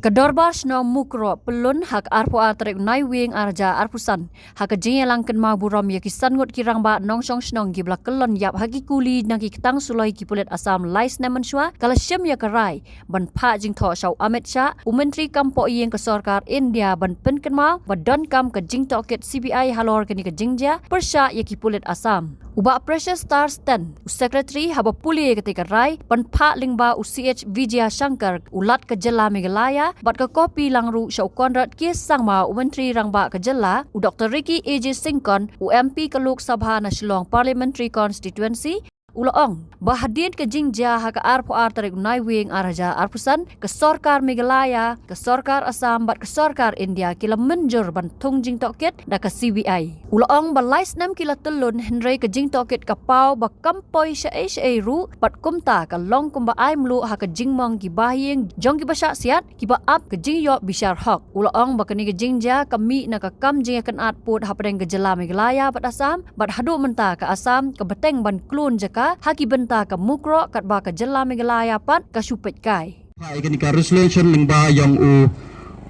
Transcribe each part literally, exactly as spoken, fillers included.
Ka Dorbar Shnong Mukroh Pyllun ha ka arphew ar tarik u Naiwieng ar hajar arphew san ha ka jingïalang kynmaw burom ïa ki san ngut ki rangbah nongshong shnong kiba la kyllon ïap ha ki kuli na ki ktang suloi ki pulit Assam lai snem mynshuwa, ka la shim ïa ka rai ban phah jingthoh sha u Amit Shah, u Myntri kam poh ïing ka sorkar India, ban pynkynmaw ba donkam ka jingtohkit C B I halor kane ka jingjia pyrshah ïa ki pulit Assam. U Bah Precious Star Sten, u Secretary haba pule ïa katei ka rai, ban phah lyngba u C H Vijayashankar, u Lat ka Jylla Meghalaya, bad ka copy lang ruh sha u Conrad K Sangma, u Myntri Rangbah ka Jylla, u Doctor Ricky A J Syngkon, u M P ka Lok Sabha na Shillong Parliamentary Constituency, u la ong ba hadien ka jingjia ha ka arphew ar tarik u Naiwieng ar hajar arphew san, ka sorkar Meghalaya, ka sorkar Assam bad ka sorkar India ki la mynjur ban thung jingtohkit da ka C B I. U la ong ba lai snem ki la tyllun, hynrei ka jingtohkit ka paw ba kam poi shaei shaei ruh, bad kumta ka long kumba ai mluh ha ka jingmong ki bahaïing jong kiba shah siat, kiba ap ka jingïoh bishar hok. U la ong ba kane ka jingjia ka mih na ka kam jingïakynad pud hapdeng ka Jylla Meghalaya bad Assam, bad haduh mynta ka Assam ka bteng ban klun jaka ha ki bynta ka Mukroh, katba ka Jylla Meghalaya pat ka shu peit kai. Phah ïa kane ka resolution lyngba ïong u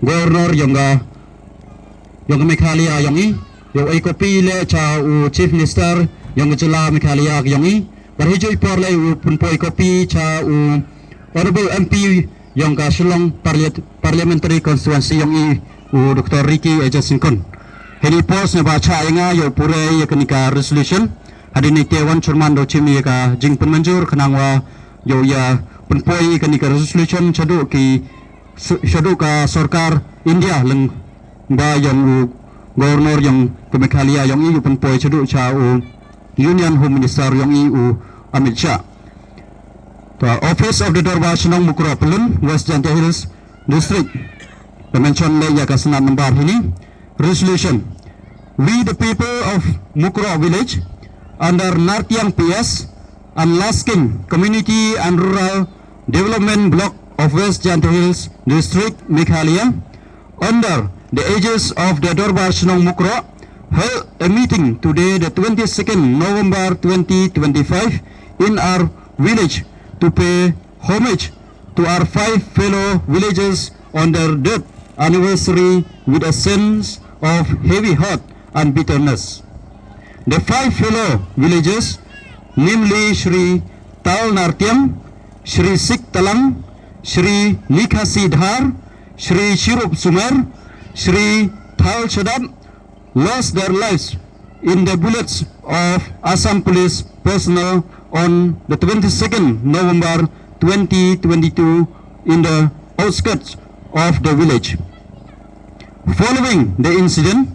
Governor ïong ka, ïong ka Meghalaya ïong i, ïong i copy leh sha u Chief Minister ïong ka Jylla Meghalaya ïong i, bad ha juh i por leh u pynpoi copy sha u Honorable M P ïong ka Shillong Parlia-, Parliamentary Constituency ïong i, u Doctor Ricky A J Syngkon. Hynrei pos ne ba shah ïa nga ïa u pure ïa kane ka resolution. Hadien ite wan chairman da u shim ïa ka jingpynmynjur khnang ba ïa u ïa pynpoi ïa kane ka resolution shaduh ki, shaduh ka sorkar India lyngba ïong u Governor ïong ka Meghalaya ïong i, u pynpoi shaduh sha u Union Home Minister ïong i, u Amit Shah. The Office of the Dorbar Shnong Mukroh Pyllun, West Jaintia Hills District. The mention leh ïa ka sngap number hini. Resolution. We the people of Mukroh village under Nartiang P S and Lasking Community and Rural Development Block of West Jaintia Hills District, Meghalaya, under the aegis of the Dorbar Shnong Mukroh, held a meeting today, the twenty-second November twenty twenty-five, in our village to pay homage to our five fellow villagers on their death anniversary with a sense of heavy heart and bitterness. The five fellow villagers, namely Shri Tal Nartiang, Shri Sik Talang, Shri Nikhasi Dhar, Shri Shirup Sumer, Shri Thal Shadap, lost their lives in the bullets of Assam Police personnel on the twenty-second November twenty twenty-two in the outskirts of the village. Following the incident,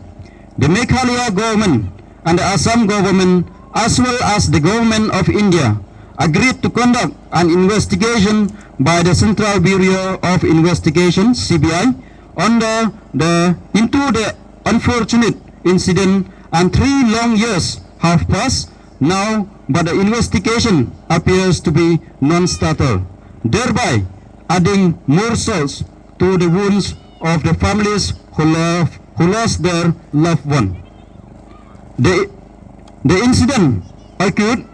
the Meghalaya government and the Assam government, as well as the government of India, agreed to conduct an investigation by the Central Bureau of Investigation, C B I, under the, into the unfortunate incident, and three long years have passed now, but the investigation appears to be non-starter, thereby adding more salts to the wounds of the families who love, who lost their loved one. The, the incident occurred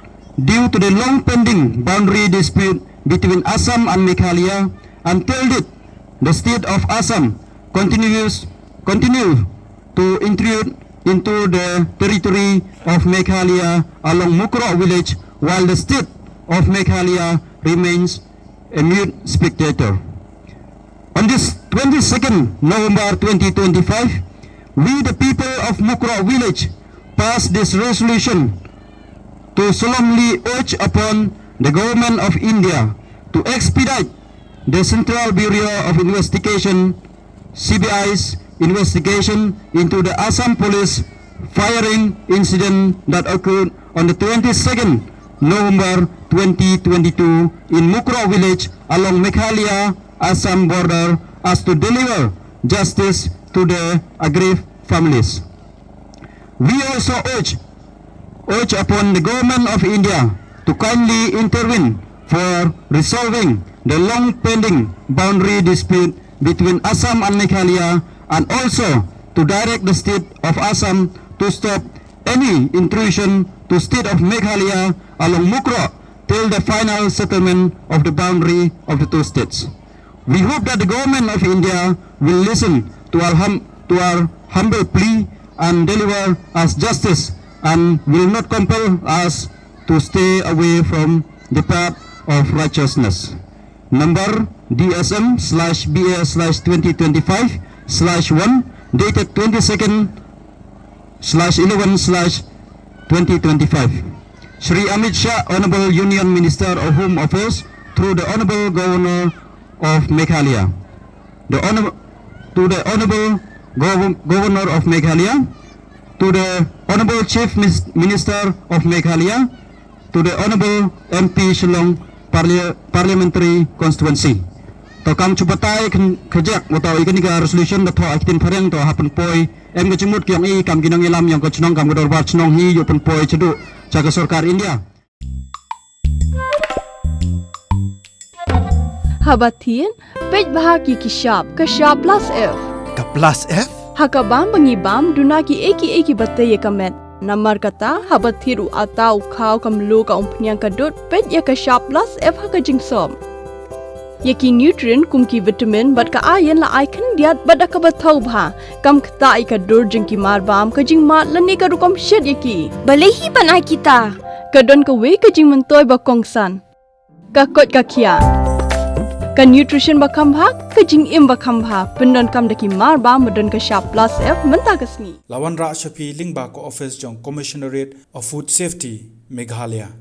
due to the long pending boundary dispute between Assam and Meghalaya, until it, the state of Assam continues, continue to intrude into the territory of Meghalaya along Mukroh village, while the state of Meghalaya remains a mute spectator. On this twenty-second November twenty twenty-five, we, the people of Mukroh village, pass this resolution to solemnly urge upon the Government of India to expedite the Central Bureau of Investigation, C B I's, investigation into the Assam Police firing incident that occurred on the twenty-second November twenty twenty-two in Mukroh village along Meghalaya Assam border, as to deliver justice to the aggrieved families. We also urge, urge upon the Government of India to kindly intervene for resolving the long pending boundary dispute between Assam and Meghalaya, and also to direct the state of Assam to stop any intrusion to state of Meghalaya along Mukroh till the final settlement of the boundary of the two states. We hope that the government of India will listen to our, hum, to our humble plea and deliver us justice and will not compel us to stay away from the path of righteousness. Number D S M slash B A slash twenty twenty-five slash one, dated twenty-second slash eleven slash twenty twenty-five. Shri Amit Shah, Honorable Union Minister of Home Affairs, through the Honorable Governor of Meghalaya, the Honor- to the Honorable Gov- Governor of Meghalaya, to the Honorable Chief Mis- Minister of Meghalaya, to the Honorable M P Shillong Parlia- Parliamentary Constituency. To kam chubatai khajiak wato ïa kane ka resolution da thoh ha ki ktien phareng to ha pynpoi em ka jingmut ki ong i kam ki nongïalam ïong ka chnong kam ka dorbar chnong hi ïoh pynpoi chaduh cha ka sorkar India. Haba thied, peit bha ki ki shap, ka shap plus F. Ka plus F? Ha ka bam ba ngi bam, duna ki ei ki ei ki ba tei ïa ka met. Namar kata, haba thied u ata u khaw ka mluh ka umphniang ka dud, peit ïa ka shap plus F ha ka jingsop. Ïa ki nutrient kum ki vitamin bad ka iron la ai khyndiat bad da kaba thaw bha. Kam ktah ïa ka dur jong ki mar bam, ka jingmad lane ka rukom shet ïa ki. Balei hi ban ai kita? Ka don kawei ka jingmyntoi ba kongsan. Ka koit ka khiah. Ka nutrition ba kham bha, ka jingim ba kham bha. Pyndonkam da ki mar bam ba don ka shap plus F mynta ka sngi. La wanrah sha phi lyngba ka office jong Commissionerate of Food Safety, Meghalaya.